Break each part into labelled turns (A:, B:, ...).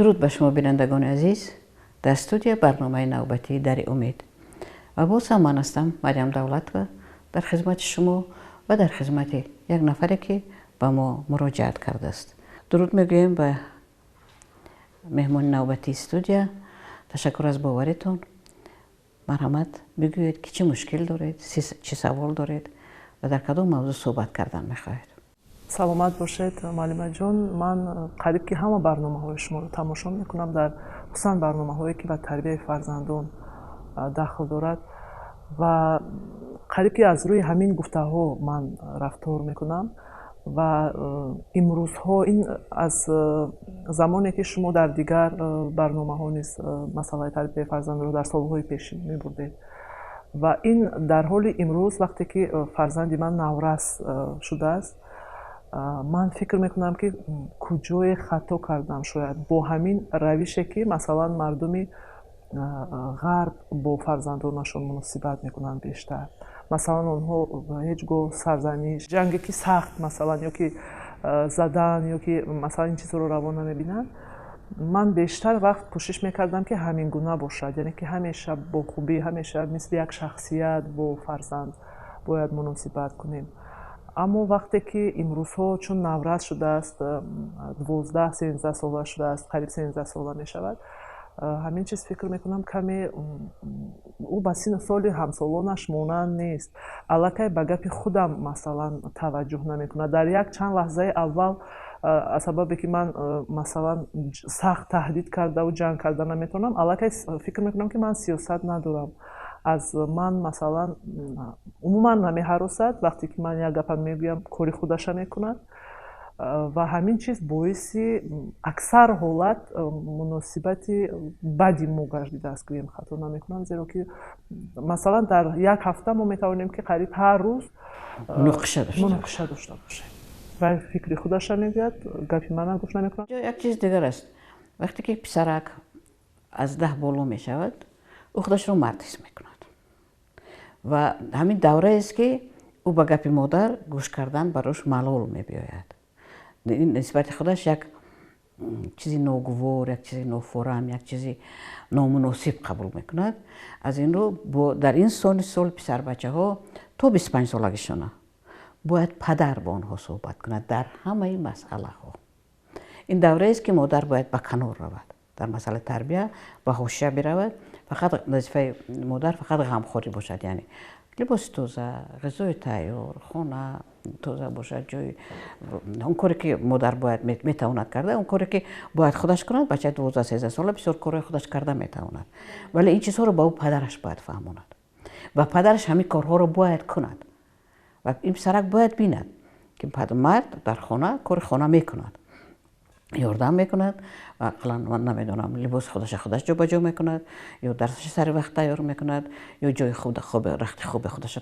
A: Дуруд ба шумо, бинандагони азиз. Дар студия барномаи навбатии «Дари умед» ва боз ҳам ман ҳастам, Марьям Давлатова, дар хизмати шумо ва дар хизмати як нафаре, ки ба мо муроҷиат кардааст. Дуруд мегӯем ба меҳмони навбатии студия. Ташаккур аз боваритон. Марҳамат, бигӯед, ки чӣ мушкил доред, чӣ савол доред ва дар кадом мавзӯъ суҳбат кардан мехоҳед.
B: Саломат бошед, муаллимаҷон. Ман қариб ки ҳама барномаҳои шуморо тамошо мекунам, дар хусусан барномаҳое, ки ба тарбияи фарзандон дахл дорад, ва қариб ки аз рӯи ҳамин гуфтаҳо ман рафтор мекунам. Ва имрӯзҳо, ин аз замоне ки шумо дар дигар барномаҳо низ масъалаи тарбияи фарзандро дар солҳои пешин мебурдед, ва ин дар ҳоли имрӯз, вақте ки фарзанди ман наврас шудааст, ман фикр мекунам, ки куҷое хато кардам. Шояд бо ҳамин равише, ки масалан мардуми ғарб бо фарзандонашон муносибат мекунанд бештар. Масалан, онҳо ҳеҷ гоҳ сарзаниш, ҷанге ки сахт, масалан, ё ки задан, ё ки масалан ин чизҳоро раво намебинанд. Ман бештар вақт кӯшиш мекардам, ки ҳамин гуна бошад, яъне ки ҳамеша бо хубӣ, ҳамеша мисли як шахсият бо фарзанд бояд муносибат кунем. Аммо вақте ки имрӯзҳо чун наврас шудааст, 12-13 сола шудааст, қариб 13 сола мешавад, ҳамин чиз фикр мекунам, каме ӯ ба синну соли ҳамсолонаш монанд нест. Аллакай ба гапи худам, масалан, таваҷҷӯҳ намекунад. Дар як чанд лаҳзаи аввал, аз сабабе ки ман, масалан, сахт таҳдид кардаву ҷанг карда наметавонам, аллакай фикр мекунам, ки ман сиёсат надорам, аз ман, масалан, умуман намеҳаросад. Вақте ки ман як гапа мегӯям, кори худаша мекунад. Ва ҳамин чиз боиси аксар ҳолат муносибати бади мо гардидааст, гӯем хато намекунам, зеро ки, масалан, дар як ҳафта мо метавонем, ки қариб ҳар рӯз муноқиша дошта бошем ва фикри худаша мегӯяд, гапи мана гӯш намекунад.
A: Як чиз дигар аст. Вақте ки писарак аз 10 боло мешавад, ӯ худашро мард ҳис мекунад ва ҳамин давраест, ки ӯ ба гапи модар гӯш кардан барош малол мебиёяд. Нисбати худаш як чизи ногувор, як чизи нофорам, як чизи номуносиб қабул мекунад. Аз ин рӯ, дар ин сони сол писарбачаҳо то 25 солагишона бояд падар бо онҳо суҳбат кунад дар ҳамаи масъалаҳо. Ин давраест, ки модар бояд ба канор равад, дар масъалаи тарбия ба ҳошия биравад. Фақат вазифаи модар фақат ғамхорӣ бошад, яъне либоси тоза, ғизои тайёр, хона тоза бошад, ҷои он коре, ки модар бояд метавонад карда, он коре, ки бояд худаш кунад. Бачаи 12-13 сола бисёр корҳои худаш карда метавонад, вале ин чизҳоро ба ӯ падараш бояд фаҳмонад ва падараш ҳамин корҳоро бояд кунад. Ва ин писарак бояд бинад, ки мард дар хона кори хона мекунад, ёрдам мекунад ва ақаллан, ман намедонам, либоси худаша худаш ҷобаҷо мекунад ё дарсаша сари вақт тайёр мекунад ё ҷои рахти хоби худаша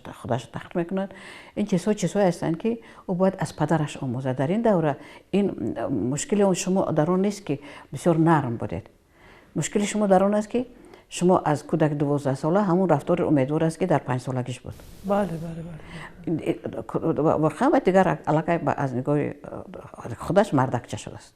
A: тахт мекунад. Ин чизҳо чизҳое ҳастанд, ки ӯ бояд аз падараш омӯзад дар ин давра. Ин мушкили шумо дар он нест, ки бисёр нарм будед. Мушкили шумо дар он аст, ки шумо аз кӯдаки 12 сола ҳамон рафтори умедвор аст, ки дар 5 солагиш буд.
B: бале бале
A: бале Воқеан, ва дигар аллакай аз нигоҳи худаш мардакча шудааст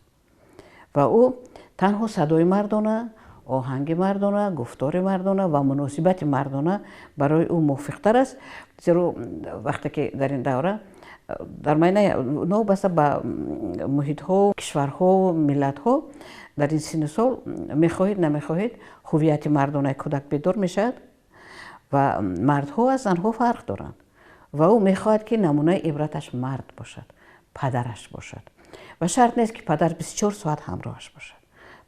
A: ва ӯ танҳо садои мардона, оҳанги мардона, гуфтори мардона ва муносибати мардона барои ӯ мувофиқтар аст. Зеро вақте ки дар ин давра дар майнаи, новобаста ба муҳитҳо, кишварҳо, миллатҳо, дар ин синну сол, мехоҳед намехоҳед, ҳуввияти мардонаи кӯдак бедор мешавад ва мардҳо аз занҳо фарқ доранд ва ӯ мехоҳад, ки намунаи ибраташ мард бошад, падараш бошад. Ва шарт нест, ки падар 24 соат ҳамроҳаш бошад.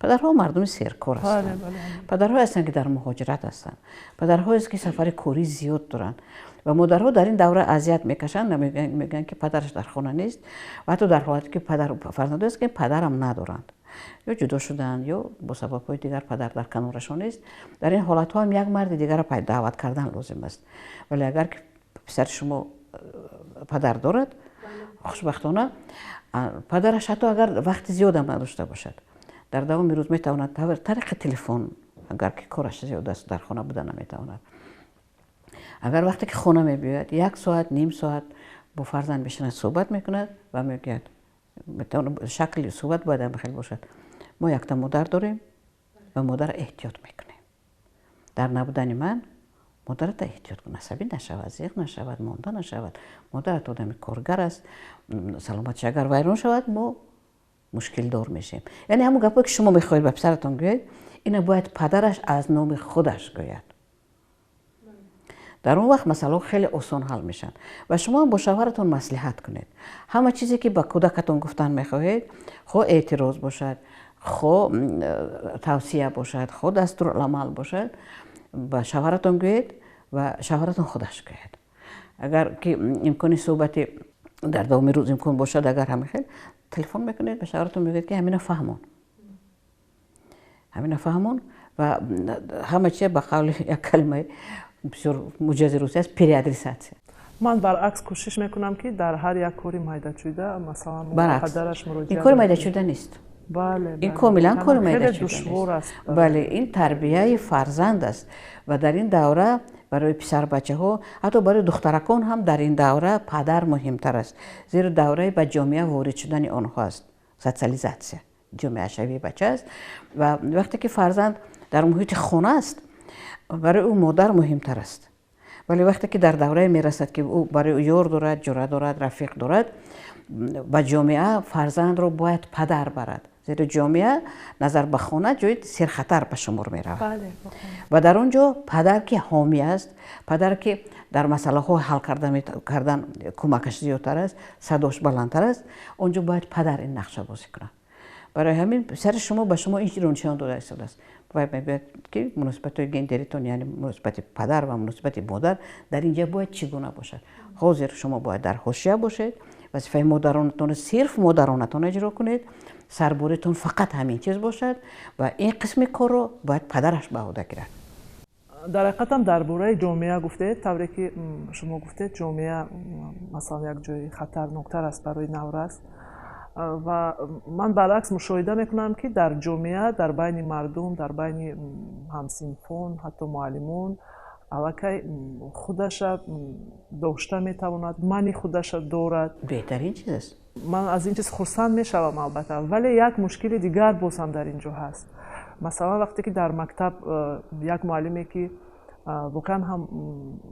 A: Падарҳо мардуми серкор ҳастанд, падарҳое ҳастанд, ки дар муҳоҷират ҳастанд, падарҳоест, ки сафари корӣ зиёд доранд ва модарҳо дар ин давра азият мекашанд. Мегӯянд, ки падараш дар хона нест. Ва ҳатто дар ҳолате ки падар, фарзандоест, ки падарам надоранд ё ҷудо шуданд, ё бо сабабҳои дигар падар дар канорашон нест, дар ин ҳолатҳо ҳам як марди дигарро даъват кардан лозим аст. Вале агар ки писари шумо падар дорад, хушбахтона, падараш ҳатто агар вақти зиёдам надошта бошад, дар давоми рӯз метавонад тариқи телефон, агар ки кораш зиёд аст, дар хона буда наметавонад, агар вақте ки хона мебиёяд, як соат, ним соат бо фарзанд мешинад, суҳбат мекунад ва мегӯяд, шакли суҳбат бояд ҳам хел бошад. Мо якта модар дорем ва модарро эҳтиёт мекунем. Дар набудани ман модарата эҳтиёт кун, асабӣ нашавад, зиқ нашавад, монда нашавад. Модарат одами коргар аст, саломатиш агар вайрон шавад, мо мушкилдор мешем. Яъне ҳамон гапое, ки шумо мехоҳед ба писаратон гӯед, ина бояд падараш аз номи худаш гӯяд. Дар он вақт масъалаҳо хеле осон ҳал мешаванд. Ва шумо ҳам бо шавҳаратон маслиҳат кунед. Ҳама чизе, ки ба кӯдакатон гуфтан мехоҳед, хо эътироз бошад, хо тавсия бошад, хо дастуруламал бошад, ба шавҳаратон гӯед ва шавҳаратон худаш гӯяд. Агар ки имкони суҳбати дар давоми рӯз имкон бошад, агар ҳамин хел телефон мекунед ба шавҳаратон, мегӯед, ки ҳамина фаҳмон, ҳамина фаҳмон. Ва ҳама чиз, ба қавли як калимаи бисёр муҷази русӣ аст, переадресация.
B: Ман баръакс кӯшиш мекунам, ки дар ҳар як кори майдачӯйда, масалан, падараш муроҷиат.
A: Ин кори майдачӯйда нест.
B: Бале.
A: Ин комилан кори майдачӯйда
B: душвор аст.
A: Бале, ин тарбияи фарзанд аст. Ва дар ин давра барои писарбачаҳо, ҳатто барои духтаракон ҳам дар ин давра падар муҳимтар аст, зеро давраи ба ҷомеа ворид шудани онҳо аст, социализация, ҷомеашавии бача аст. Ва вақте ки фарзанд дар муҳити хона аст, барои ӯ модар муҳимтар аст. Вале вақте ки дар даврае мерасад, ки ӯ барои ӯ ёр дорад, ҷура дорад, рафиқ дорад, ба ҷомеа фарзандро бояд падар барад, зеро ҷомеа назар ба хона ҷои серхатар ба шумор меравад. Ва дар он ҷо падар, ки ҳомӣ аст, падар, ки дар масъалаҳо ҳал кардан кӯмакаш зиёдтар аст, садош баландтар аст, он ҷо бояд падар ин нақша бозӣ кунад. Барои ҳамин писари шумо ба шумо ин чиро нишон дода истодааст. Вай мегӯяд, ки муносибатҳои гендеритон, яъне муносибати падар ва муносибати модар дар ин ҷа бояд чӣ гуна бошад. Ҳозир шумо бояд дар ҳошия бошед, вазифаи модаронатонро, сирф модаронатон иҷро кунед, сарборитон фақат ҳамин чиз бошад ва ин қисми корро бояд падараш ба ӯҳда гирад.
B: Дар ҳақиқатам, дар бораи ҷомеа гуфтед. Тавре ки шумо гуфтед, ҷомеа, масалан, як ҷои хатарноктар аст барои наврас. Ва ман баръакс мушоҳида мекунам, ки дар ҷомеа, дар байни мардум, дар байни ҳамсинфон, ҳатто муаллимон аллакай худаша дошта метавонад, мани худаша дорад.
A: Беҳтарин чиз аст.
B: Ман аз ин чиз хурсанд мешавам, албатта. Вале як мушкили дигар боз ҳам дар ин ҷо ҳаст. Масалан, вақте ки дар мактаб як муаллиме, ки воқеан ҳам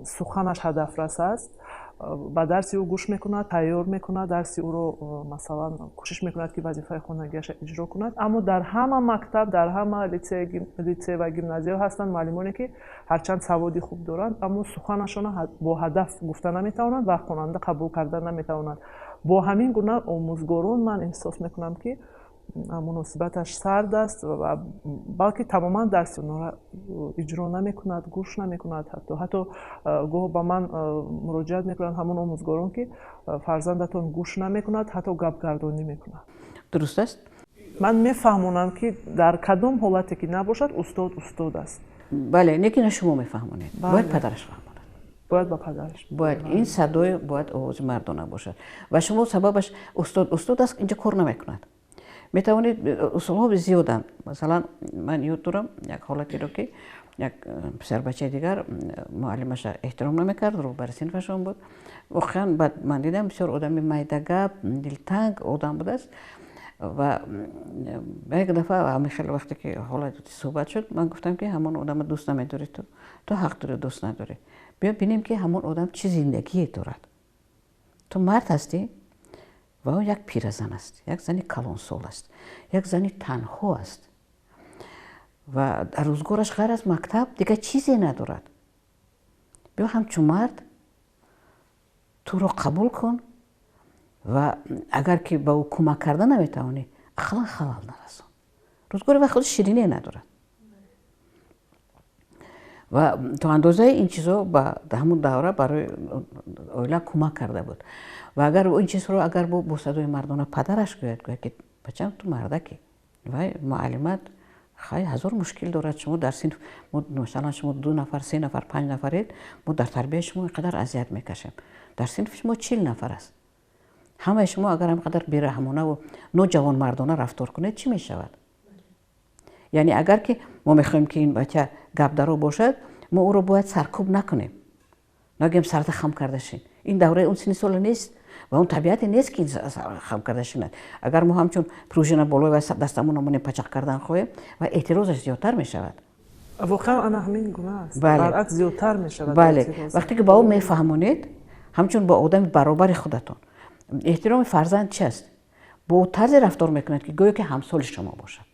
B: суханаш ҳадафрас аст, ба дарси ӯ гӯш мекунад, тайёр мекунад дарси ӯро, масалан, кӯшиш мекунад, ки вазифаи хонагиаша иҷро кунад. Аммо дар ҳама мактаб, дар ҳама литсей ва гимназияҳо ҳастанд муаллимоне, ки ҳарчанд саводи хуб доранд, аммо суханашонро бо ҳадаф гуфта наметавонанд ва хонанда қабул карда наметавонад. Бо ҳамин гуна омӯзгорон ман эҳсос мекунам, ки муносибаташ сард аст ва балки тамоман дарси онҳоро иҷро намекунад, гӯш намекунад. Ҳатто гоҳ ба ман муроҷиат мекунанд ҳамон омӯзгорон, ки фарзандатон гӯш намекунад, ҳатто гапгардонӣ мекунад.
A: Дуруст аст.
B: Ман мефаҳмонам, ки дар кадом ҳолате ки набошад, устод устод аст.
A: Бале, лекин шумо мефаҳмонед, бояд падараш фаҳмонад.
B: Бояд ба падараш.
A: Бояд ин садои, бояд овози мардона бошад. Ва шумо сабабаш устод устод аст, инҷо кор намекунад. Метавонед, усулҳо зиёданд. Масалан, ман ёд дорам як ҳолатеро, ки як писарбачаи дигар муаллимаша эҳтиром намекард, роҳбари синфашон буд. Воқеан, баъд ман дидам, бисёр одами майдагап, дилтанг одам будааст. Ва як дафъа ҳамин хел вақте ки ҳолат суҳбат шуд, ман гуфтам, ки ҳамон одама дӯст намедорӣ, ту ҳақ дорӣ дӯст надорӣ, биё бинем, ки ҳамон одам чӣ зиндагие дорад. Ту мард ҳастӣ ва ӯ як пиразан аст, як зани калонсол аст, як зани танҳо аст ва дар рӯзгораш ғайр аз мактаб дигар чизе надорад. Биё, ҳамчун мард туро қабул кун ва агар ки ба ӯ кӯмак карда наметавонӣ, ақаллан халал нарасон. Рӯзгори вай худи шириние надорад. Ва то андозаи ин чизо ба ҳамун давра барои оила кӯмак карда буд. Ва агар ин чизро агар бо садои мардона падараш гӯяд, гӯяд, ки бачам, ту мардакӣ, вай муаллимат хай ҳазор мушкил дорад, шумо дар синф, масалан, шумо ду нафар, се нафар, панҷ нафаред, мо дар тарбияи шумо ин қадар азият мекашем, дар синфи шумо 40 нафар аст, ҳамаи шумо агар ҳам қадар бераҳмонаву ноҷавонмардона рафтор кунед, чӣ мешавад? Яъне агар ки мо мехоҳем, ки ин бача гапдаро бошад, мо ӯро бояд саркӯб накунем, нагӯем сарта хам карда шин. Ин давраи он синни сола нест. Ва он табиате нест, ки хам карда шинад. Агар мо ҳамчун пружина болои ва дастамон монем, пачақ кардан хоҳем, ва эътирозаш зиёдтар мешавад.
B: Воқеан, ана ҳамин гуна аст, баръакс, зиёдтар мешавад.
A: Бале, вақте ки ба ӯ мефаҳмонед, ҳамчун бо одами баробари худатон, эҳтироми фарзанд чи аст? Бо ӯ тарзе рафтор мекунад, ки гӯё ки ҳамсоли шумо бошад.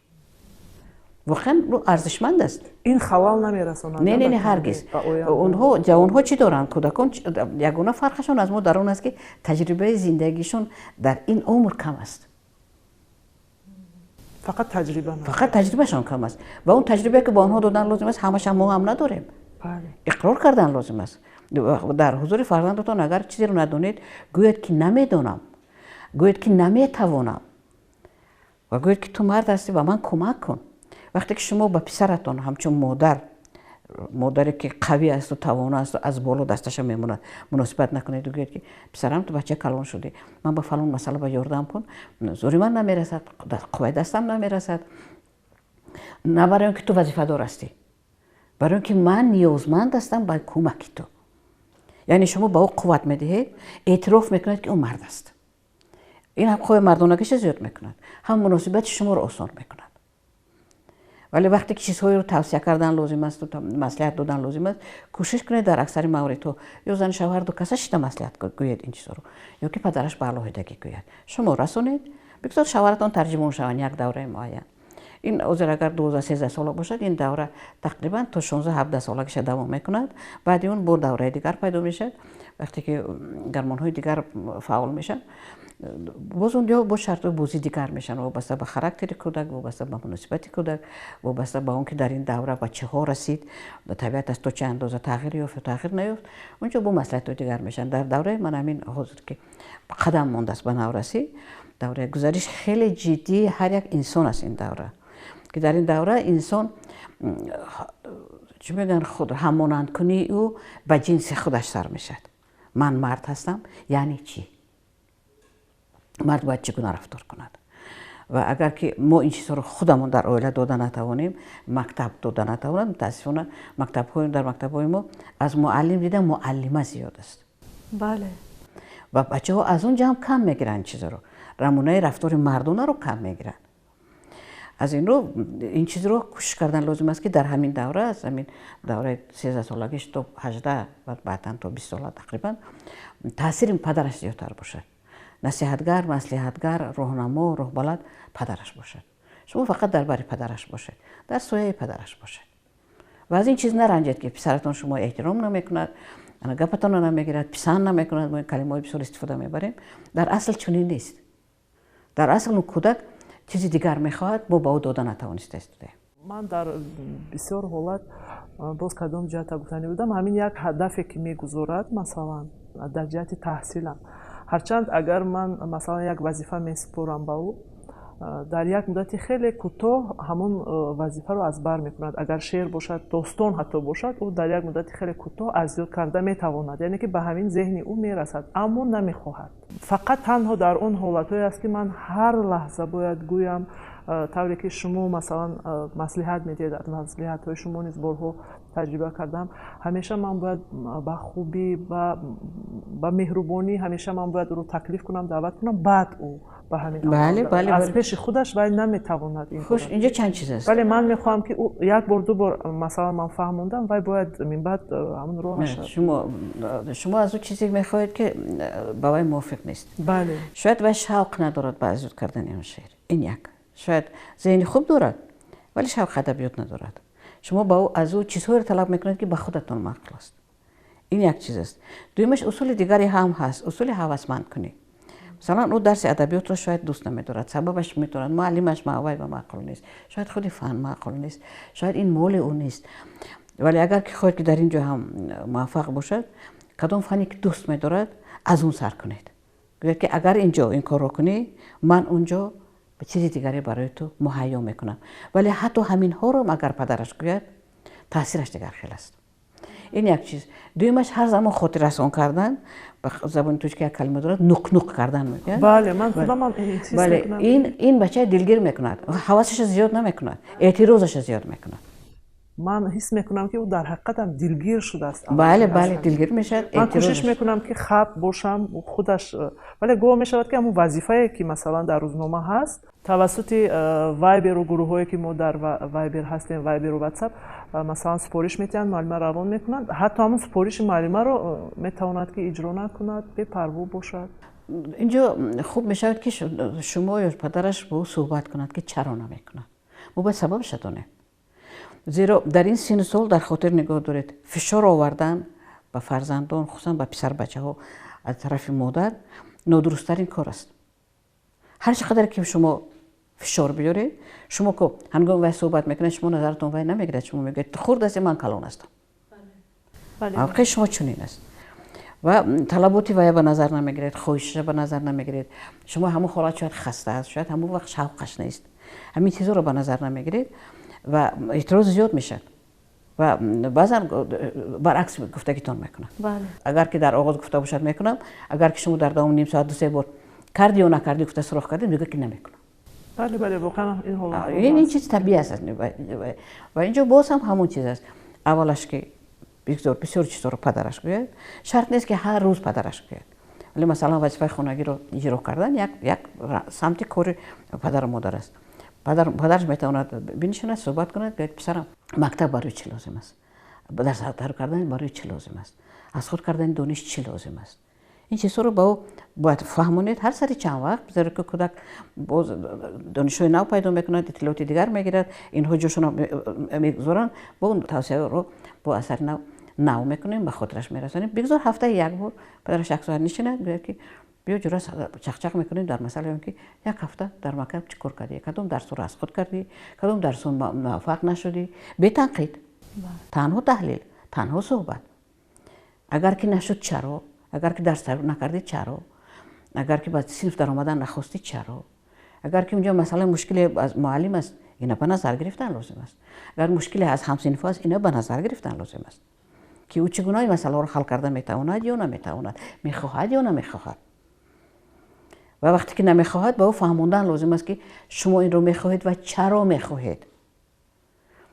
A: Воқеан, ӯ арзишманд аст.
B: Ин халал намерасонад?
A: Не, не, не, ҳаргиз. Онҳо, ҷавонҳо чӣ доранд? Кӯдакон ягона фарқашон аз мо дар он аст, ки таҷрибаи зиндагишон дар ин умр кам аст.
B: Фақат таҷриба.
A: Фақат таҷрибашон кам аст. Ва он таҷрибае, ки ба онҳо додан лозим аст, ҳамаша мо ҳам надорем, иқрор кардан лозим аст. Дар ҳузури фарзандатон агар чизеро надонед, гӯяд, ки намедонам, гӯяд, ки наметавонам, ва гӯяд, ки ту мард ҳастӣ, ба ман кӯмак кун. Вақте ки шумо ба писаратон ҳамчун модар, модаре ки қавӣ асту тавоно асту аз боло дасташа мемонад, муносибат накунед, гӯяд, ки писарам, ту бача калон шудӣ, ман ба фалон масъала ба ёрдам кун, зӯри ман намерасад, қувваи дастам намерасад, на барои он ки ту вазифадор ҳастӣ, барои он ки ман ниёзманд ҳастам ба кӯмаки ту. Яъне шумо ба ӯ қувват медиҳед, эътироф мекунед, ки ӯ мард аст. Ин ҳам қувваи мардонагиша зиёд мекунад, ҳам муносибати шуморо осон мекунад. Вале вақте ки чизҳоеро тавсия кардан лозим асту маслиҳат додан лозим аст, кӯшиш кунед, дар аксари мавридҳо ё зану шавҳар ду каса шида маслиҳат гӯед ин чизҳоро, ё ки падараш ба алоҳидагӣ гӯяд. Шумо расонед, бигзор шавҳаратон тарҷимон шаванд як давраи муайян. Ин ҳозир агар 12-13 сола бошад, ин давра тақрибан то 16-17 солагиша давом мекунад. Баъди он бо давраи дигар пайдо мешавад, вақте ки гормонҳои дигар фаъол мешаванд. Боз он ҷо бо шартҳои бозӣ дигар мешаванд, вобаста ба характери кӯдак, вобаста ба муносибати кӯдак, вобаста ба он ки дар ин давра ба чиҳо расид, табиаташ то чӣ андоза тағйир ёфт ё тағйир наёфт. Он ҷо бо маслиҳатҳои дигар мешаванд. Дар давраи ман ҳамин ҳозир, ки қадам мондааст ба наврасӣ, давраи гузариш хеле ҷиддии ҳар як инсон аст. Ин давра, ки дар ин давра инсон, чӣ мегӯянд, худ ҳамонандкунии ӯ ба ҷинси худаш сар мешавад. Ман мард ҳастам яъне чӣ? Мард бояд чӣ гуна рафтор кунад? Ва агар ки мо ин чизҳоро худамон дар оила дода натавонем, мактаб дода натавонад. Мутаассифона, мактабҳои дар мактабҳои мо аз муаллим дида муаллима зиёд аст. Ва бачаҳо аз он ҷо ҳам кам мегиранд чизаро, намунаи рафтори мардонаро кам мегиранд. Аз ин рӯ ин чизро кӯшиш кардан лозим аст, ки дар ҳамин давра, аз ҳамин давраи 13-солагиш то 18 ва баъдан то 20 сола тақрибан, таъсири падараш зиёдтар бошад. Насиҳатгар, маслиҳатгар, роҳнамо, роҳбалад падараш бошад. Шумо фақат дар бари падараш бошед, дар сояи падараш бошед ва аз ин чиз наранҷед, ки писаратон шумо эҳтиром намекунад, гапатонро намегирад, писанд намекунад. Мо ин калимаҳои бисёр истифода мебарем. Дар асл чунин нест. Дар асл он кӯдак чизи дигар мехоҳад, мо ба ӯ дода натавониста истодаем.
B: Ман дар бисёр ҳолат боз кадом ҷиҳата гуфтанӣ будам, ҳамин як ҳадафе, ки мегузорад, масалан, дар ҷиҳати таҳсилам. Ҳарчанд агар ман, масалан, як вазифа месупорам ба ӯ, дар як муддати хеле кӯтоҳ ҳамон вазифаро аз бар мекунад. Агар шеър бошад, достон ҳатто бошад, ӯ дар як муддати хеле кӯтоҳ аз ёд карда метавонад, яъне ки ба ҳамин зеҳни ӯ мерасад, аммо намехоҳад. Фақат танҳо дар он ҳолатҳое аст, ки ман ҳар лаҳза бояд гӯям, тавре ки шумо, масалан, маслиҳат медиҳед, аз маслиҳатҳои шумо низ борҳо таҷриба кардам. Ҳамеша ман бояд ба хубӣ, ба меҳрубонӣ, ҳамеша ман бояд ӯро таклиф кунам, даъват кунам, баъд ӯ ба ҳамин
A: Бале.
B: Аз пеши худаш вай наметавонад ин.
A: Хуш, инҷо чанд чиз аст.
B: Вале ман мехоҳам, ки ӯ як бор, ду бор, масалан, ман фаҳмондам, вай бояд минбаъд ҳамон роҳаш.
A: Шумо аз ӯ чизе мехоҳед, ки ба вай мувофиқ нест.
B: Бале.
A: Шояд вай шавқ надорад ба аз ёд кардани он шеър. Ин як. Шояд зеҳни хуб дорад, вале шавқи адабиёт надорад. Шумо ба ӯ, аз ӯ чизҳоеро талаб мекунед, ки ба худатон маъқул аст. Ин як чиз аст. Дуюмаш, усули дигаре ҳам ҳаст, усули ҳавасмандкунӣ. Масалан, ӯ дарси адабиётро шояд дӯст намедорад. Сабабаш метавонад муаллимаш вай ба маъқул нест, шояд худи фан маъқул нест, шояд ин моли ӯ нест. Вале агар ки хоҳед, ки дар ин ҷо ҳам муваффақ бошад, кадом фане ки дӯст медорад, аз он сар кунед. Гӯяд, ки агар ин ҷо ин корро кунӣ, ман он ҷо чизи дигаре барои ту муҳайё мекунам. Вале ҳатто ҳаминҳоро агар падараш гӯяд, таъсираш дигар хел аст. Ин як чиз. Дуюмаш, ҳар замон хотиррасон кардан. Ба забони тоҷикӣ як калима дорад, нуқнуқ кардан мегӯянд.
B: Бале, ман худамам.
A: Бале, ин бачаи дилгир мекунад, ҳавасаша зиёд намекунад, эътирозаша зиёд мекунад.
B: Ман ҳис мекунам, ки ӯ дар ҳақиқатам дилгир шудааст.
A: Бале, бале, дилгир мешавад.
B: Ман кӯшиш мекунам, ки хап бошам худаш, вале гоҳ мешавад, ки ҳамун вазифае, ки масалан дар рӯзнома ҳаст, тавассути вайберу гурӯҳҳое, ки мо дар вайбер ҳастем, вайберу ватсап, масалан супориш метиҳанд, муаллима равон мекунанд. Ҳатто ҳамун супориши муаллимаро метавонад, ки иҷро накунад, бепарво бошад.
A: Инҷо хуб мешавад, ки шумо ё падараш бо ӯ суҳбат кунад, ки чаро намекунад. Мо бояд сабабаша донем, зеро дар ин синну сол, дар хотир нигоҳ доред, фишор овардан ба фарзандон, хусусан ба писарбачаҳо, аз тарафи модар нодурусттарин кор аст. Ҳар чӣ қадар ки шумо фишор биёред, шумо ко ҳангоми вай суҳбат мекунед, шумо назаратон вай намегирад. Шумо мегӯед: «Ту хурд ҳасти, ман калон ҳастам». Мавқеи шумо чунин аст ва талаботи вая ба назар намегиред, хоҳишаша ба назар намегиред. Шумо ҳамон ҳолат шояд хаста аст, шояд ҳамон вақт шавқаш нест, ҳамин чизҳоро ба назар намегиред ва эътироз зиёд мешавад ва баъзан баръакс гуфтагитон мекунад. Агар ки дар оғоз гуфта бошад, мекунам. Агар ки шумо дар давоми ним соат ду-се бор кардӣ ё накардӣ гуфта суроғ кардед, мегӯяд, ки намекунам.
B: Бале, бале, воқеан ин ҳолат.
A: Ин чиз табиӣ аст ва инҷо боз ҳам ҳамон чиз аст. Аввалаш, ки бигзор бисёр чизҳоро падараш гӯяд. Шарт нест, ки ҳар рӯз падараш гӯяд, вале масалан вазифаи хонагиро иҷро кардан як самти кори падару модар аст. Падараш метавонад бинишонад, суҳбат кунад, гӯяд: «Писарам, мактаб барои чӣ лозим аст? Дарс кардан барои чӣ лозим аст? Аз худ кардани дониш чӣ лозим аст?» Ин чизҳоро ба ӯ бояд фаҳмонед ҳар сари чанд вақт, зеро ки кӯдак боз донишҳои нав пайдо мекунад, иттилооти дигар мегирад, инҳо ҷошонро мегузоранд. Бо он тавсияро бо асари нав нав мекунем, ба хотираш мерасонем. Бигзор ҳафтаи як бор падараш як соат нишинад, гӯяд, ки биё, ҷура, чақчақ мекунем дар масъалаи он, ки як ҳафта дар мактаб чӣ кор кардӣ, кадом дарсҳоро аз худ кардӣ, кадом дарсҳо муваффақ нашудӣ. Бетанқид, танҳо таҳлил, танҳо суҳбат. Агар ки нашуд, чаро? Агар ки дарс накардӣ, чаро? Агар ки ба синф даромадан нахостӣ, чаро? Агар ки унҷо масъалаи мушкиле аз муаллим аст, ина ба назар гирифтан лозим аст. Агар мушкиле аз ҳамсинфҳо аст, ина ба назар гирифтан лозим аст, ки ӯ чӣ гуна ин масъалаҳоро ҳал карда метавонад ё наметавонад, мехоҳад ё намехоҳад. Ва вақте ки намехоҳад, ба ӯ фаҳмондан лозим аст, ки шумо инро мехоҳед ва чаро мехоҳед.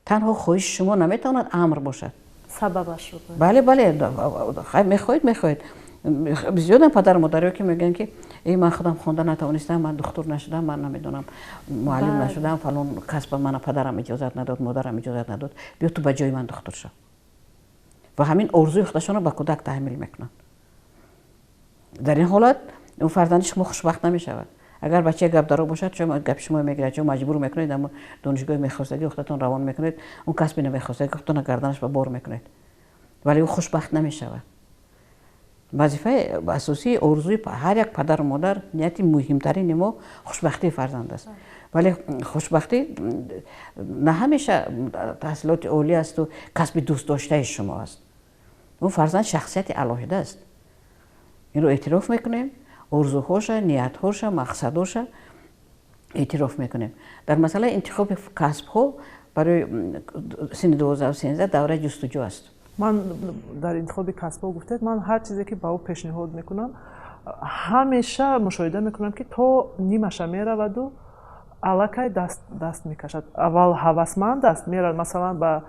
A: Танҳо хоҳиши шумо наметавонад амр бошад.
C: Сабабашро.
A: Бале, бале, мехоҳед, мехоҳед. Зиёдам падару модарё, ки мегӯянд, ки э, ман худам хонда натавонистам, ман духтур нашудам, ман намедонам, муаллим нашудам, фалон касба мана падарам иҷозат надод, модарам иҷозат надод, биё, ту ба ҷои ман духтур шав. Ва ҳамин орзуи худашонро ба кӯдак таҳмил мекунанд. Дар ин ҳолат он фарзанди шумо хушбахт намешавад. Агар бачаи гапдаро бошад, шумо гапи шумо мегирад, шумо маҷбур мекунед, аммо донишгоҳи мехостагии худатон равон мекунед, он касби намехостагии худатонро гарданаш ба бор мекунед, вале ӯ хушбахт намешавад. Вазифаи асосии орзуи ҳар як падару модар, нияти муҳимтарини мо хушбахтии фарзанд аст. Вале хушбахтӣ на ҳамеша таҳсилоти олӣ асту касби дӯстдоштаи шумо аст. Он фарзанд шахсияти алоҳида аст, инро эътироф мекунем, орзуҳоша, ниятҳоша, мақсадоша эътироф мекунем. Дар масъалаи интихоби касбҳо барои синни 12-13 давраи ҷустуҷӯ аст.
B: Ман дар интихоби касбҳо гуфтед, ман ҳар чизе, ки ба ӯ пешниҳод мекунам, ҳамеша мушоҳида мекунам, ки то нимаша мераваду аллакай даст мекашад. Аввал ҳавасманд аст, меравад, масалан, ба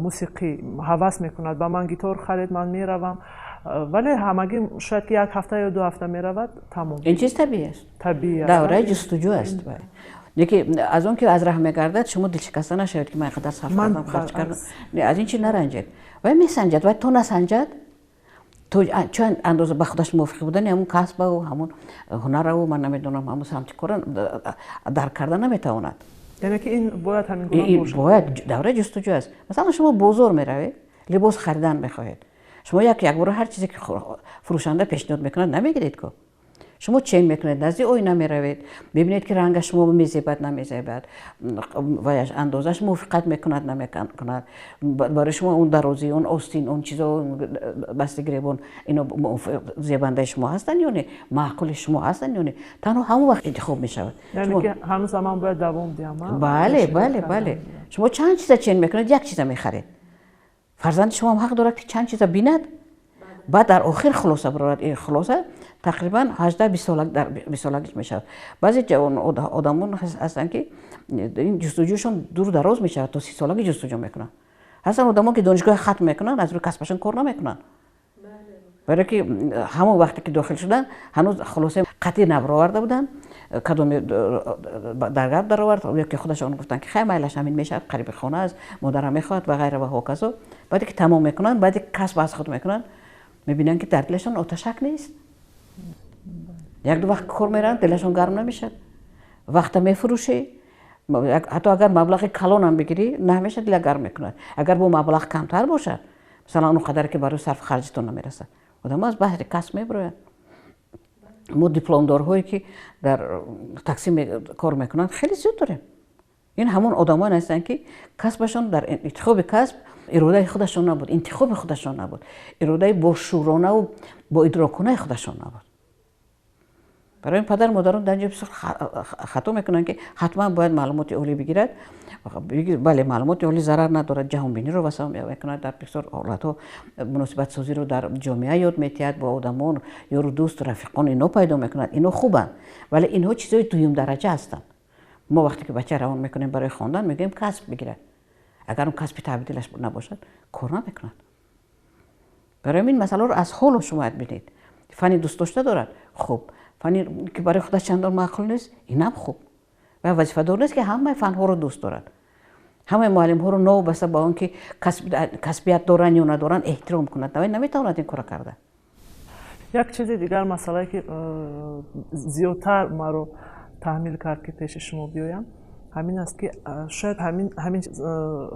B: мусиқӣ ҳавас мекунад, ба ман гитор харед, ман меравам, вале ҳамагӣ шояд ки як ҳафта ё 2 ҳафта меравад, тамом.
A: Ин чиз табиӣ аст.
B: Табиӣ аст.
A: Давраи ҷустуҷӯ аст. Леки аз он ки аз раҳ мегардад, шумо дилшикаста нашавед, ки ман қадар сарф кардам, харҷ кардам. Аз ин чи наранҷед. Вай месанҷад, вай то насанҷад, то чанд андоза ба худаш мувофиқ будани ҳамун касбаву ҳамун ҳунараву, ман намедонам, ҳамун самти кора дарк карда наметавонад.
B: Яъне ки ин бояд ҳамин гуна бошад.
A: Бояд, давраи ҷустуҷӯ аст. Масалан, шумо бозор меравед, либос харидан мехоҳед. Шумо як якбора ҳар чизе, ки фурӯшанда пешниҳод мекунад, намегиред ку. Шумо чен мекунед, назди оина меравед, мебинед, ки ранга шумо мезебад, намезебад, ваяш андозаш мувофиқат мекунад, намекунад барои шумо, он дарозӣ, он остин, он чизо, басти гиребон, ино зебандаи шумо ҳастанд ё не, маъқули шумо ҳастанд ё не. Танҳо ҳамон вақт интихоб мешавад.
B: Яъне ки ҳанӯз ман бояд давом диҳам?
A: Бале, бале, бале. Шумо чанд чиза чен мекунед, як чиза мехаред. Фарзанди шумоам ҳақ дорад, ки чанд чиза бинад, баъд дар охир хулоса барорад. Ин хулоса тақрибан 18-20 солагиш мешавад. Баъзе ҷавон одамон ҳастанд, ки Ин ҷустуҷӯшон дуру дароз мешавад, то 30 солагӣ ҷустуҷӯ мекунанд. Ҳастанд одамо, ки донишгоҳ хатм мекунанд, аз рӯи касбашон кор намекунанд, барое ки ҳамон вақте ки дохил шуданд, ҳанӯз хулосаи қатъӣ набароварда буданд. Кадоме дар гап даровард ё ки худашон гуфтанд, ки хай, майлаш, ҳамин мешавад, қариби хона аст, модарам мехоҳад ва ғайра ва ҳоказо. Баъде ки тамом мекунанд, баъде касб аз худ мекунанд, мебинанд, ки дар дилашон оташак нест. Як ду вақт кор мераванд, дилашон гарм намешавад. Вақта мефурӯшӣ, ҳатто агар маблағи калонам бигирӣ, намешавад, дила гарм мекунад. Агар бо маблағ камтар бошад, масалан, он қадаре ки барои сарф харҷитон намерасад, одамо аз баҳри касб мебироянд. Мо дипломдорҳое, ки дар такси кор мекунанд, хеле зиёд дорем. Ин ҳамон одамоне ҳастанд, ки касбашон, дар интихоби касб иродаи худашон набуд, интихоби худашон набуд, иродаи бошӯронаву боидроконаи худашон набуд. Барои ин падару модарон дар ҷо бисёр хато мекунанд, ки ҳатман бояд маълумоти олӣ бигирад. Бале, маълумоти олӣ зарар надорад, ҷаҳонбиниро васеъ мекунад, дар бисёр ҳолатҳо муносибатсозиро дар ҷомеа ёд метиҳад, бо одамон ёру дӯсту рафиқон ино пайдо мекунад. Ино хубанд, вале инҳо чизҳои дуюмдараҷа ҳастанд. Мо вақте ки бача равон мекунем барои хондан, мегӯем, касб бигирад. Агар он касби таби дилаш набошад, кор намекунад. Барои ин масъаларо аз ҳоло шумо бояд бинед. Фани дӯстдошта дорад, хуб, фани ки барои худаш чандон маъқул нест, инам хуб. Ва вазифадор нест, ки ҳамаи фанҳоро дӯст дорад, ҳамаи муаллимҳоро, новобаста ба он ки касбият доранд ё надоранд, эҳтиром кунад. Наметавонад ин кора карда.
B: Як чизи дигар, масъалае, ки зиёдтар маро таҳмил кард, ки пеши шумо биёям, ҳамин аст, ки шояд ҳамин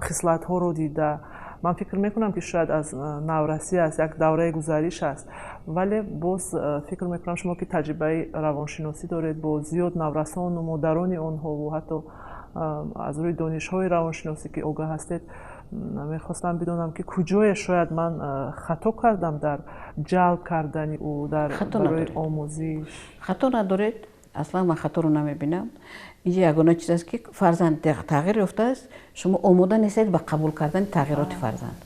B: хислатҳоро дида, ман фикр мекунам, ки шояд аз наврасӣ аст, як давраи гузариш аст, вале боз фикр мекунам, шумо ки таҷрибаи равоншиносӣ доред, бо зиёд наврасону модарони онҳову ҳатто аз рӯи донишҳои равоншиносӣ ки огаҳ ҳастед, мехостам бидонам, ки куҷое шояд ман хато кардам дар ҷалб кардани ӯ дар барои омӯзиш.
A: Хато надоред, аслан ман хаторо намебинам. Инҷа ягона чиз аст, ки фарзанд тағйир ёфтааст, шумо омода нестед ба қабул кардани тағйироти фарзанд.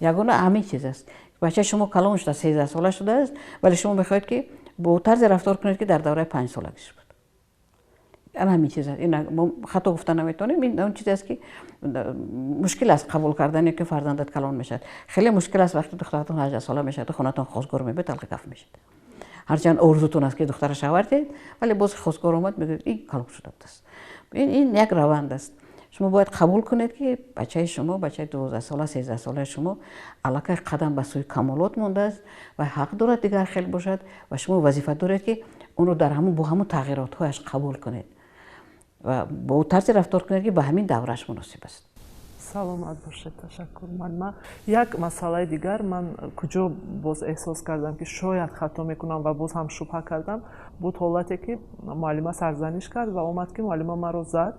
A: Ягона ҳамин чиз аст. Бачаи шумо калон шуда, 13 сола шудааст, вале шумо мехоҳед, ки бо тарзе рафтор кунед, ки дар давраи 5 солагиш буд. Ана ҳамин чиз аст. Ин мо хато гуфта наметавонем. Ин он чизе аст, ки мушкил аст қабул кардане, ки фарзандат калон мешавад. Хеле мушкил аст, вақте духтаратон 18 сола мешавад, хонатон хостгор мебиёд, талқи каф мешавад. Ҳарчанд орзутон аст, ки духтара шавҳар диҳед, вале боз хостгор омад, мегӯяд, ин калон шуда будааст. Ин як раванд аст. Шумо бояд қабул кунед, ки бачаи шумо, бачаи 12 сола, 13 солаи шумо аллакай қадам ба сӯи камолот мондааст ва ҳақ дорад дигар хел бошад. Ва шумо вазифа доред, ки онро дар ҳамон, бо ҳамон тағйиротҳояш қабул кунед ва бо тарзе рафтор кунед, ки ба ҳамин давраш муносиб аст.
B: Саломат бошед, ташаккур, муаллима. Як масъалаи дигар, ман куҷо боз эҳсос кардам, ки шояд хато мекунам, ва боз ҳам шубҳа кардам, буд ҳолате, ки муаллима сарзаниш кард ва омад, ки муаллима маро зад.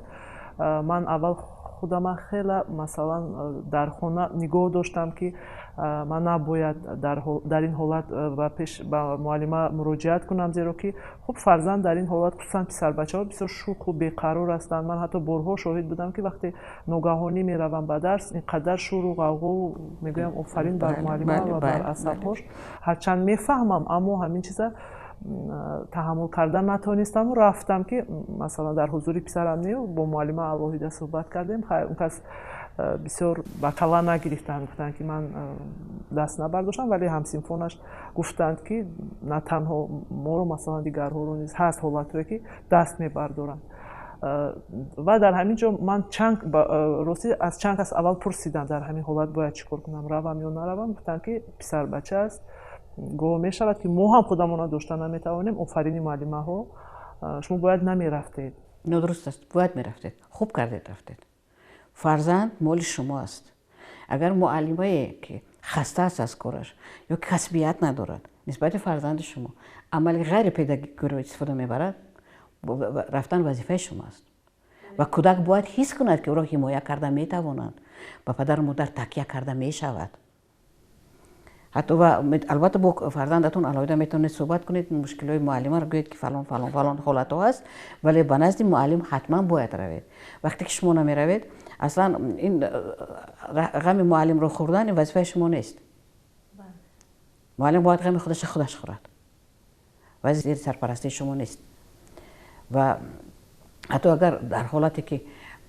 B: Ман аввал худама хела, масалан, дар хона нигоҳ доштам, ки ман набояд дар ин ҳолат ба пеш ба муаллима муроҷиат кунам, зеро ки хуб, фарзанд дар ин ҳолат, хусусан писарбачаҳо, бисёр шӯху беқарор ҳастанд. Ман ҳатто борҳо шоҳид будам, ки вақте ногаҳонӣ меравам ба дарс, ин қадар шӯру ғавғову, мегӯям, офарин бар муаллима ва бар асабҳош. Ҳарчанд мефаҳмам, аммо ҳамин чиза таҳаммул кардан натонистаму рафтам, ки масалан, дар ҳузури писарам не, бо муаллима алоҳида суҳбат кардем. Хайр, он кас бисёр ба кала нагирифтанд, гуфтанд, ки ман даст набардоштам, вале ҳамсинфонаш гуфтанд, ки на танҳо моро, масалан, дигарҳоро низ ҳаст ҳолатҳое, ки даст мебардоранд. Ва дар ҳамин ҷо ман чанд, ростӣ, аз чанд кас аввал пурсидам, дар ҳамин ҳолат бояд чӣ кор кунам, равам ё наравам. Гуфтанд, ки писарбача аст, гоҳ мешавад, ки мо ҳам худамонро дошта наметавонем, офарини муаллимаҳо, шумо бояд намерафтед.
A: Нодуруст аст, бояд мерафтед. Хуб кардед, рафтед. Фарзанд моли шумо аст. Агар муаллимае, ки хаста аст аз кораш ё касбият надорад, нисбати фарзанди шумо амали ғайрипедагогиро истифода мебарад, рафтан вазифаи шумо аст. Ва кӯдак бояд ҳис кунад, ки ӯро ҳимоя карда метавонанд, ба падару модар такя карда мешавад. Ҳатто ва албатта бо фарзандатон алоҳида метавонед суҳбат кунед, мушкилиҳои муаллимаро гӯед, ки фалон, фалон, фалон ҳолатҳо ҳаст, вале ба назди муаллим ҳатман бояд равед. Вақте ки шумо намеравед, аслан ин ғами муаллимро хӯрдан ин вазифаи шумо нест. Муаллим бояд ғами худаша худаш хӯрад ва зери сарпарастии шумо нест. Ва Ҳатто агар дар ҳолате ки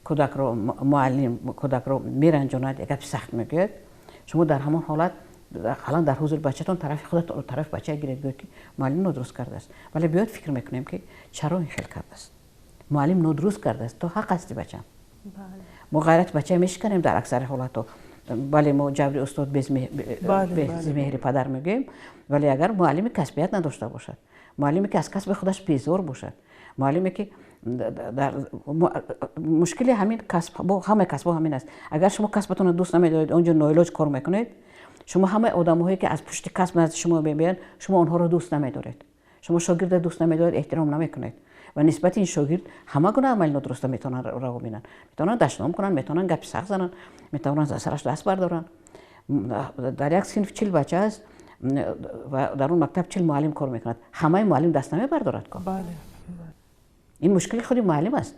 A: кӯдакро муаллим кӯдакро меранҷонад, як гапи сахт мегӯяд, шумо дар ҳамон ҳолат ақаллан дар ҳузури бачатон тарафи худатон, тарафи бача гиред, гӯед, ки муаллим нодуруст кардааст, вале биёед фикр мекунем, ки чаро ин хел кардааст. Муаллим нодуруст кардааст, ту ҳақ ҳасти, бачам. Мо ғайрати бача мешиканем дар аксари ҳолатҳо. Бале, мо ҷабри устод бези меҳри падар мегӯем, вале агар муаллими касбият надошта бошад, муаллиме ки аз касби худаш безор бошад, муаллиме ки мушкили ҳамин касб, ҳамаи касбҳо ҳамин аст: агар шумо касбатонро дӯст намедоред, он ҷо ноилоҷ кор мекунед. Шумо ҳамаи одамҳое ки аз пушти касб назди шумо мебиёянд, шумо онҳоро дӯст намедоред. Шумо шогирдро дӯст намедоред, эҳтиром намекунед ва нисбати ин шогирд ҳама гуна амали нодуруста метавонанд раво бинанд, метавонанд дашном кунанд, метавонанд гапи сахт зананд, метавонанд аз сараш даст бардоранд. Дар як синф 40 бача аст ва дар он мактаб 40 муаллим кор мекунад. Ҳамаи муаллим даст намебардорад. Ин мушкили худи муаллим аст.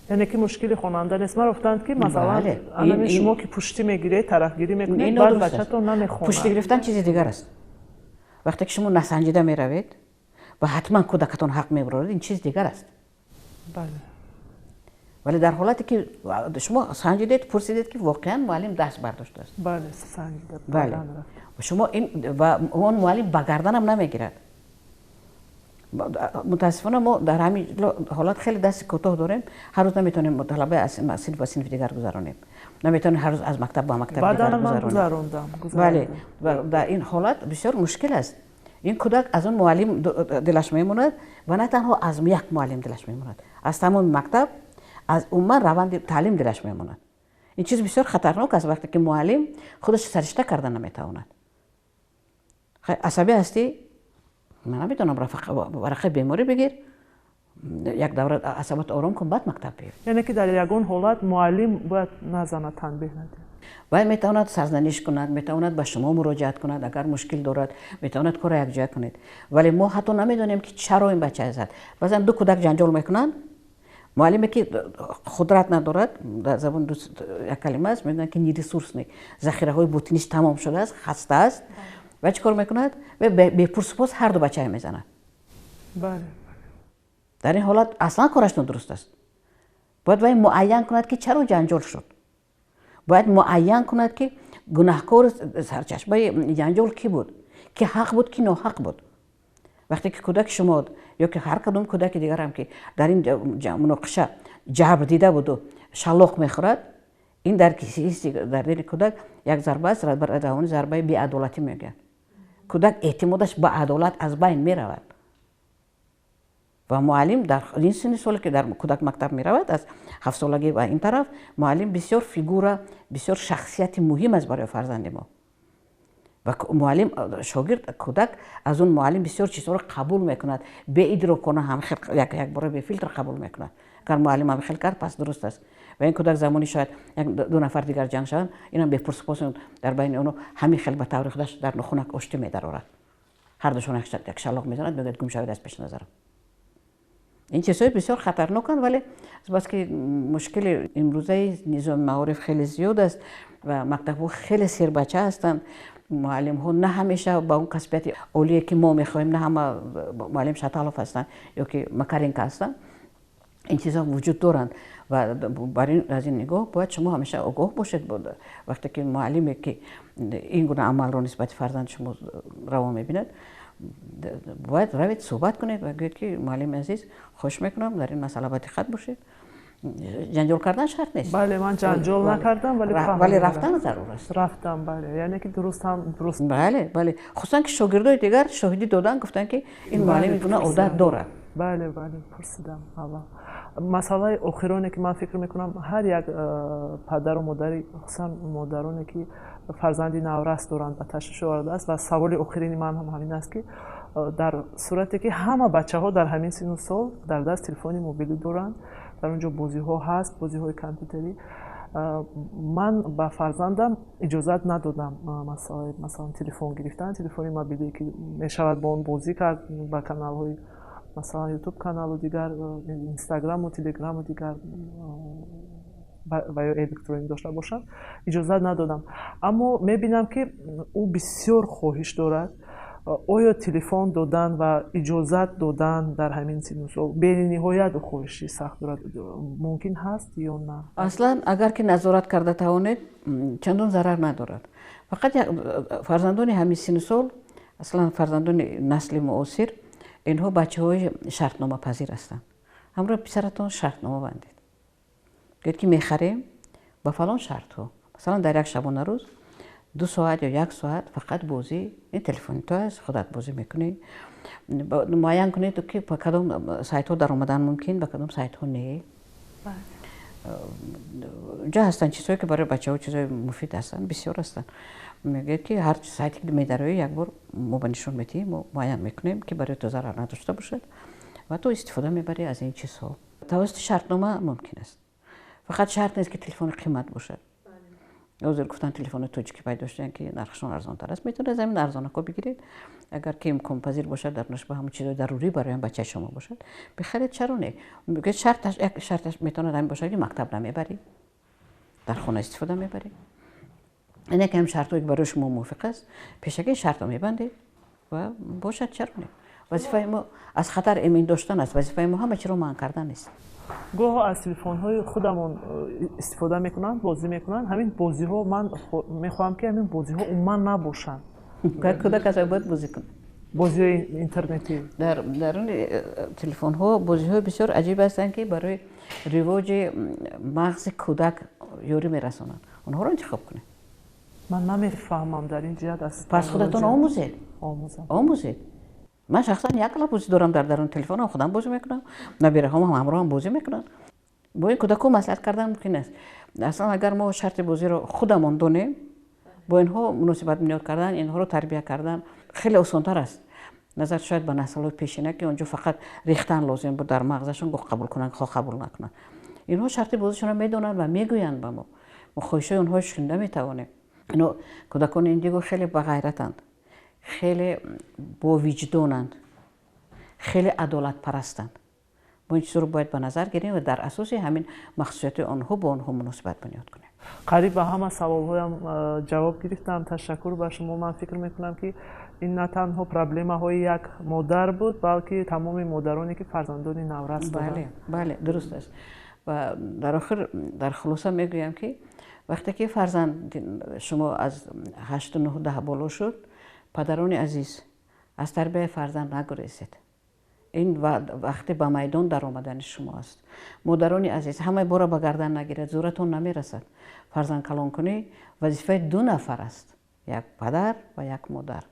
B: Яъне ки мушкили хонанда нест. Ман гуфтанд, ки масалан, анами шумо ки пуштӣ мегиред, тарафгирӣ мекунед, баъд бачатон намехонад.
A: Пуштӣ гирифтан чизи дигар аст. Вақте ки шумо насанҷида меравед ва ҳатман кӯдакатон ҳақ мебарорад, ин чиз дигар аст. Вале дар ҳолате ки шумо санҷидед, пурсидед, ки воқеан муаллим даст бардоштааст.
B: Бале, санҷида.
A: Бале, шумо ин ва он муаллим ба гарданам намегирад. Мутаассифона, мо дар ҳамин ҳолат хеле дасти кӯтоҳ дорем. Ҳар рӯз наметавонем талабаи аз синф ба синфи дигар гузаронем, наметавонем ҳар рӯз аз мактаб ба мактаби дигар
B: гузаронем.
A: Бале, дар ин ҳолат бисёр мушкил аст. Ин кӯдак аз он муаллим дилаш мемонад ва на танҳо аз як муаллим дилаш мемонад, аз тамоми мактаб, аз умуман раванди таълим дилаш мемонад. Ин чиз бисёр хатарнок аст, вақте ки муаллим худаш саришта карда наметавонад. Асабӣ ҳастӣ, ман намедонам, варақаи беморӣ бигир, як давра асабат ором кун, баъд мактаб биё.
B: Яъне ки дар ягон ҳолат муаллим бояд назанад, танбеҳ надиҳад?
A: Вай метавонад сарзаниш кунад, метавонад ба шумо муроҷиат кунад, агар мушкил дорад, метавонад корро якҷоя кунед. Вале мо ҳатто намедонем, ки чаро ин бача зад. Баъзан ду кӯдак ҷанҷол мекунанд, муаллиме ки қудрат надорад, дар забони як калима аст, мегӯянд ки нересурсный, захираҳои ботиниш тамом шудааст, хаста аст, ва чӣ кор мекунад? Бепурсупос ҳар ду бачая мезанад. Дар ин ҳолат аслан кораш нодуруст аст. Бояд вай муайян кунад, ки чаро ҷанҷол шуд, бояд муайян кунад, ки гунаҳкор, сарчашмаи ҷанҷол кӣ буд, ки ҳақ буд, ки ноҳақ буд. Вақте ки кӯдаки шумо ё ки ҳар кадом кӯдаки дигарам ки дар ин муноқиша ҷабр дида буду шаллоқ мехӯрад, ин дар ҳисси дар дили кӯдак як зарба аст, равони зарбаи беадолатӣ мегӯянд. Кӯдак эътимодаш ба адолат аз байн меравад. Ва муаллим дар ин синни соле ки дар кӯдак мактаб меравад, аз 7-солагӣ ва ин тараф, муаллим бисёр фигура, бисёр шахсияти муҳим аст барои фарзанди мо. Ва муаллим, шогирд, кӯдак аз он муаллим бисёр чизҳоро қабул мекунад, беидрокона, ҳам якбора бефилтр қабул мекунад. Агар муаллим ҳам хел кард, пас дуруст аст. Ва ин кӯдак замони шояд як ду нафар дигар ҷанг шаванд, инам бепурсупос дар байни онҳо ҳамин хел ба таври худаш дар нохунак оштӣ медарорад, ҳар душон як шаллоқ мезанад, мегӯяд: «Гум шавед аз пеши назарам». Ин чизҳои бисёр хатарноканд, вале азбаски мушкили имрӯзаи низоми маориф хеле зиёд аст ва мактабҳо хеле сербача ҳастанд, муаллимҳо на ҳамеша ба он касбияти олие, ки мо мехоҳем, на ҳама муаллим Шаталов ҳастанд ё ки Макаренко ҳастанд, ин чизҳо вуҷуд доранд. Ва бар ин аз ин нигоҳ бояд шумо ҳамеша огоҳ бошед. Вақте ки муаллиме ки ин гуна амалро нисбати фарзанди шумо раво мебинад, бояд равед, суҳбат кунед ва гӯед, ки муаллими азиз, хоҳиш мекунам, дар ин масъала ба диққат бошед. Ҷанҷол кардан шарт нест.
B: Бале, ман ҷанҷол накардам, вале
A: вале рафтан зарур аст.
B: Рафтам, бале. Яъне ки дуруст ҳам дуруст.
A: Бале, хусусан ки шогирдои дигар шоҳидӣ доданд, гуфтанд, ки ин муаллим ин гуна одат дорад.
B: Бале, пурсидам аввал. Масъалаи охироне, ки ман фикр мекунам, ҳар як падару модари, хусусан модароне ки фарзанди наврас доранд, ба ташвиш овардааст. Ва саволи охирини ман ҳам ҳамин аст, ки дар сурате ки ҳама бачаҳо дар ҳамин сину сол дар даст телефони мобилӣ доранд, дар он ҷо бозиҳо ҳаст, бозиҳои компютерӣ, ман ба фарзандам иҷозат надодам масалан телефон гирифтан, телефони мобилие, ки мешавад бо он бозӣ кард, ба каналҳои масалан Ютуб каналу дигар, Инстаграму, Телеграму дигар ва ё электронӣ дошта бошад, иҷозат надодам. Аммо мебинам, ки ӯ бисёр хоҳиш дорад. Оё телефон додан ва иҷозат додан дар ҳамин синну сол бениҳоят хоҳиши сахт дорад, мумкин ҳаст ё на?
A: Аслан, агар ки назорат карда тавонед, чандон зарар надорад. Фақат фарзандони ҳамин синну сол, аслан фарзандони насли муосир, инҳо бачаҳои шартномапазир ҳастанд. Ҳамроҳи писаратон шартнома бандед, гӯед, ки мехарем ба фалон шартҳо. Масалан, дар як шабонарӯз 2 соат ё як соат фақат бозӣ, ин телефони ту аст, худат бозӣ мекунӣ. Муайян кунед, ки ба кадом сайтҳо даромадан мумкин, ба кадом сайтҳо не. Унҷо ҳастанд чизҳое, ки барои бачаҳо чизҳои муфид ҳастанд, бисёр ҳастанд. Мегӯяд, ки ҳар сайте ки медароӣ, як бор мо ба нишон медиҳем, мо муайян мекунем, ки барои ту зарар надошта бошад ва ту истифода мебарӣ аз ин чизҳо. Тавассути шартнома мумкин аст. Фақат шарт нест, ки телефони қимат бошад. Ҳозир гуфтан, телефони тоҷикӣ пайдо шуданд, ки нархшон арзонтар аст. Метавонед аз ҳамин арзонако бигиред. Агар ки имконпазир бошад, дар нушба ҳамон чизҳои зарурӣ барои бачаи шумо бошад, бихаред, чаро не? Мегӯяд, шарташ, як шарташ метавонад ҳамин бошад, ки мактаб намебарӣ, дар хона истифода мебарӣ. Ин яке ҳам шартҳое, ки барои шумо мувофиқ аст, пешакӣ шартро мебандед ва бошад, чаро не? Вазифаи мо аз хатар эмин доштан аст, вазифаи мо ҳама чиро манъ кардан нест.
B: Гоҳо аз телефонҳои худамон истифода мекунанд, бозӣ мекунанд. Ҳамин бозиҳо, ман мехоҳам, ки ҳамин бозиҳо умуман набошанд.
A: Кӯдак аз бояд бозӣ кунад.
B: Бозиҳои интернетӣ.
A: Дар даруни телефонҳо бозиҳои бисёр аҷиб ҳастанд, ки барои ривоҷи мағзи кӯдак ёрӣ мерасонанд. Онҳоро интихоб кунед.
B: Ман намефаҳмам дар ин ҷиҳат аз
A: Пас худатон омӯзед.
B: Омӯзам.
A: Омӯзед. Ман шахсан як лаб бозӣ дорам дар даруни телефонам, худам бозӣ мекунам, набираҳоам ҳамроҳам бозӣ мекунанд. Бо ин кӯдакҳо маслиҳат кардан мумкин аст. Аслан, агар мо шарти бозиро худамон донем, бо инҳо муносибат бунёд кардан, инҳоро тарбия кардан хеле осонтар аст, назар шояд ба наслҳои пешина, ки он ҷо фақат рехтан лозим буд дар мағзашон, гоҳ қабул кунанд, хоҳ қабул накунанд. Инҳо шарти бозишонро медонанд ва мегӯянд ба мо. Мо хоҳишҳои онҳоро шунида метавонем. Ино кӯдакони индиго хеле бағайратанд, хеле бовиҷдонанд, хеле адолатпарастанд. Мо ин чизро бояд ба назар гирем ва дар асоси ҳамин махсусияти онҳо бо онҳо муносибат бунёд кунем.
B: Қариб ба ҳама саволҳоям ҷавоб гирифтам. Ташаккур ба шумо. Ман фикр мекунам, ки ин на танҳо проблемаҳои як модар буд, балки тамоми модароне, ки фарзандони наврас доранд.
A: Бале, дуруст аст. Ва дар охир, дар хулоса мегӯям, ки вақте ки фарзанд шумо аз 8, 9, 10 боло шуд, падарони азиз, аз тарбияи фарзанд нагурезед. Ин вақте ба майдон даромадани шумо аст. Модарони азиз, ҳамаи бора ба гардан нагирад, зӯратон намерасад. Фарзанд калонкунӣ вазифаи ду нафар аст: як падар ва як модар,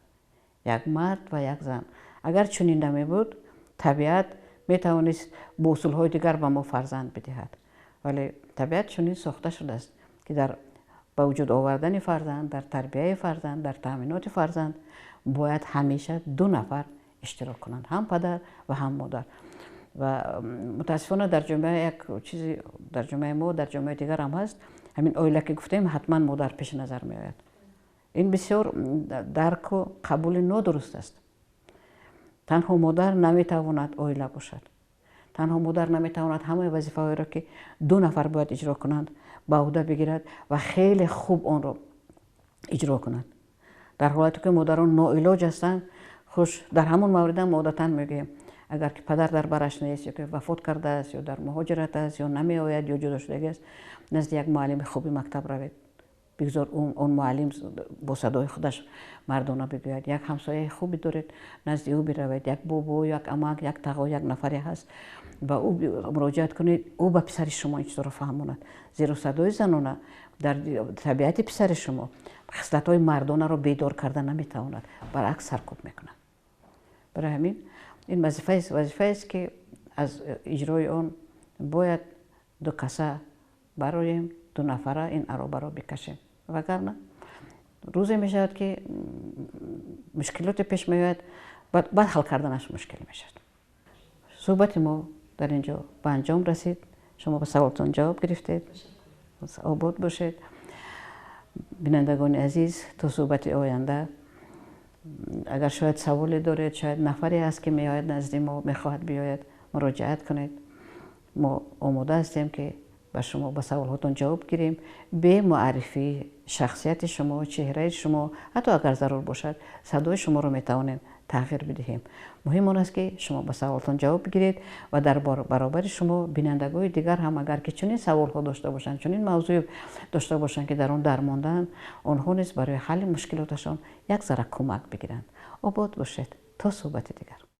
A: як мард ва як зан. Агар чунин намебуд, табиат метавонист бо усулҳои дигар ба мо фарзанд бидиҳад, вале табиат чунин сохта шудааст, ки дар ба вуҷуд овардани фарзанд, дар тарбияи фарзанд, дар таъминоти фарзанд бояд ҳамеша ду нафар иштирок кунанд, ҳам падар ва ҳам модар. Ва мутаассифона дар ҷомеа як чизи, дар ҷомеаи мо, дар ҷомеаи дигар ҳам ҳаст, ҳамин оила ки гуфтем, ҳатман модар пеши назар меояд. Ин бисёр дарку қабули нодуруст аст. Танҳо модар наметавонад оила бошад, танҳо модар наметавонад ҳамаи вазифаҳоеро, ки ду нафар бояд иҷро кунанд, ба ӯҳда бигирад ва хеле хуб онро иҷро кунад. Дар ҳолате ки модарон ноилоҷ ҳастанд, хуш, дар ҳамон мавридам мо одатан мегӯем, агар ки падар дар бараш нест, ё ки вафот кардааст, ё дар муҳоҷират аст, ё намеояд, ё ҷудошудагӣ аст, назди як муаллими хуби мактаб равед, бигзор он муаллим бо садои худаш мардона бигӯяд. Як ҳамсояи хубе доред, назди ӯ биравед. Як бобо, як амак, як тағо, як нафаре ҳаст, ба ӯ муроҷиат кунед, ӯ ба писари шумо ин чизро фаҳмонад, зеро садои занона дар табиати писари шумо хислатҳои мардонаро бедор карда наметавонад, баръакс, саркӯб мекунад. Барои ҳамин ин вазифаест, ки аз иҷрои он бояд ду каса бароем, ду нафара ин аробаро бикашем, вагарна рӯзе мешавад, ки мушкилоте пеш меояд, баъд ҳал карданаш мушкил мешавад. Суҳбати мо дар ин ҷо ба анҷом расид. Шумо ба саволтон ҷавоб гирифтед. Обод бошед. Бинандагони азиз, то суҳбати оянда, агар шояд саволе доред, шояд нафаре ҳаст, ки меояд назди мо, мехоҳад биёяд, муроҷиат кунед. Мо омода ҳастем, ки Ба шумо, ба саволҳотон ҷавоб гирем, бе муаррифии шахсияти шумо, чеҳраи шумо, ҳатто агар зарур бошад, садои шуморо метавонем тағйир бидиҳем. Муҳим он аст, ки шумо ба саволтон ҷавоб бигиред ва дар баробари шумо бинандагони дигар ҳам, агар ки чунин саволҳо дошта бошанд, чунин мавзӯе дошта бошанд, ки дар он дармондаанд, онҳо низ барои ҳалли мушкилоташон як зара кӯмак бигиранд. Обод бошед, то суҳбати дигар.